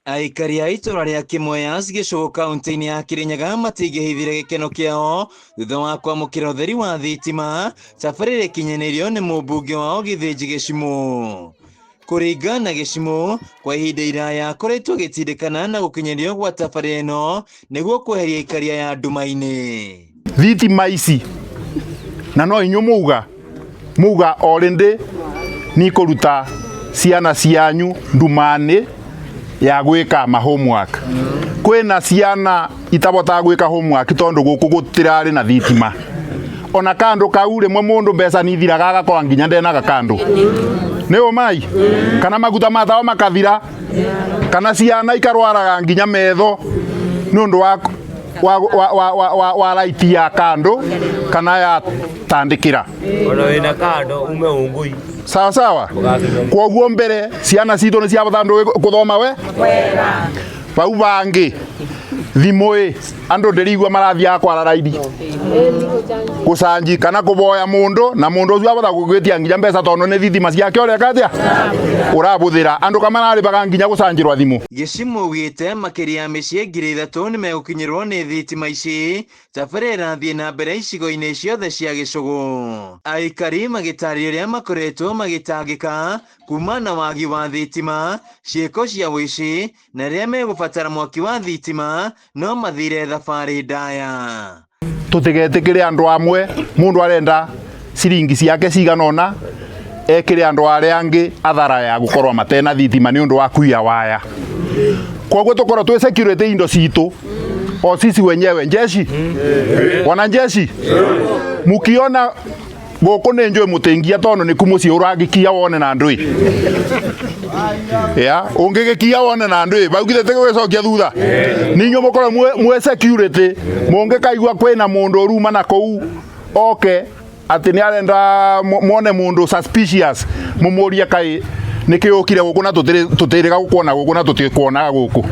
Aikari a itũra rĩa Kĩmweyas Gĩcũgũ kaunti-inĩ ya Kĩrĩnyaga matingĩhithire gĩkeno kĩao thutha wa kwamũkĩra ũtheri wa thitima tabarĩra ĩkinyanĩirio nĩ mũmbunge wao Gĩthĩnji Gĩcimũ. Kũringana na Gĩcimũ, kwa ihinda iraya akoretwo agĩtindĩkana na gũkinyanĩrio gwa tabarĩra ĩno nĩguo kweheria aikari aya nduma-inĩ. Thitima ici na no inyuĩ muuga muuga already ni kũruta ciana cianyu nduma-inĩ ya gwĩka ma homework. Kwĩna ciana itabotaga gwĩka homework tondũ gũkũ gũtirarĩ na thitima. Ona kandũ kau rĩmwe mũndũ mbeca nithiraga agakorwa nginya ndenaga kandũ. Nĩ ũmai kana maguta ma tawa makathira kana ciana ikarwaraga nginya metho nĩ ũndũ wa light ya kandũ kana ya tandĩkĩra. Ona wĩna kando ume ungui. Sawa sawa. Kwoguo mbere ciana citũ nĩ ciabota kũthoma we bau bangĩ thimũ ĩ andũ ndĩrigua marathiaga kwara raini gũcanji kana kũboya mũndũ na mũndũ ũcio abota gũgwĩtia nginya mbeca tondũ nĩ thitima ciake ũreka atĩa ũrabũthĩra andũ kamararĩbaga nginya gũcanjĩrwa thimũ. Gĩcimũ augĩte makĩria ya mĩciĩ 3,000 nĩmegũkinyĩrwo nĩ thitima ici tabarĩra ĩrathiĩ na mbere icigo-inĩ ciothe cia Gĩcũgũ. Aikari magĩtarĩria ũrĩa makoretwo magĩtangĩka kuma na wagi wa thitima, ciĩko cia ũici na rĩrĩa megũbatara mwaki wa thitima no mathire thabarĩ ndaya. Tũtigetĩkĩre andũ amwe mũndũ arenda ciringi ciake cigana ũna ekĩre andũ arĩa angĩ athara ya gũkorwo matena thitima nĩ ũndũ wa kuiya waya. Koguo tũkorwo twĩ security indo citũ o sisi wenyewe jeshi wanajeshi mukiona gũkũ nĩ njũĩ mũtĩngia tondũ nĩku mũciĩ ũrangĩkia wone na ndũĩ ya ũngĩgĩkia wone na ndũĩ baugire tĩgũgĩcokia thutha ninyo mũkorwo mwe security mũngĩkaigua kwĩna mũndũ ũruma na kũu oke atĩ nĩ arenda mwone mũndũ suspicious mũmũrie kaĩ nĩkĩ ũkire gũkũ na tũtĩrĩga gũkuona gũkũ na tũtikuonaga gũkũ.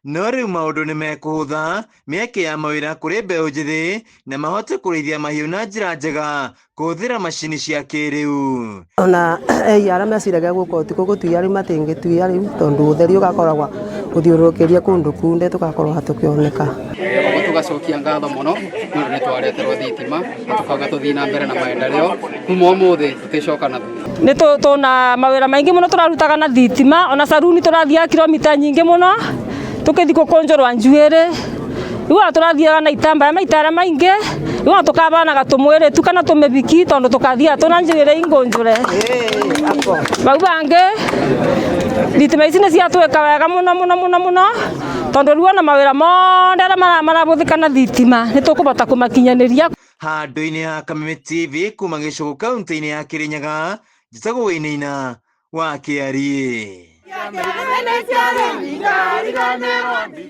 No rĩu maũndũ nĩ mekũhũtha mĩeke ya mawĩra kũrĩ mbeũ njĩthĩ na mahote kũrĩithia mahiũ na njĩra njega kũhũthĩra macini cia kĩrĩu. Ona ei arĩa meciragia gũka ũtukũ gũtuia rĩu matingĩtuia rĩu tondũ ũtheri ũgakoragwa gũthiũrũrũkĩria kũndũ kunde tũgakorwo tũkĩoneka. Koguo tũgacokia ngatho mũno nĩ ũndũ nĩ twareterwo thitima na tũkauga tũthiĩ na mbere na maendeleo kuma ũmũthĩ tũticoka na thutha. Nĩ tũna mawĩra maingĩ mũno tũrarutaga na thitima ona saruni tũrathiaga kilomita nyingĩ mũno tũkĩthiĩ gũkũnjũrwa njuĩrĩ rĩu ona tũrathiaga na itambaya maita arĩa maingĩ rĩu ona tũkabanaga tũmwĩrĩ tu kana tũmĩbiki tondũ tũkathiaga tũna njuĩrĩ ingũnjũre bau bangĩ thitima ici nĩ ciatwĩka wega mũno mũno mũno mũno tondũ rĩu ona mawĩra mothe arĩa marabũthĩka na thitima nĩ tũkũbota kũmakinyanĩria. Handũ-inĩ ha Kameme TV kuma Gĩcũgũ kaunti-inĩ ya Kĩrĩnyaga njĩtagwo Wainaina wa Kĩariĩ.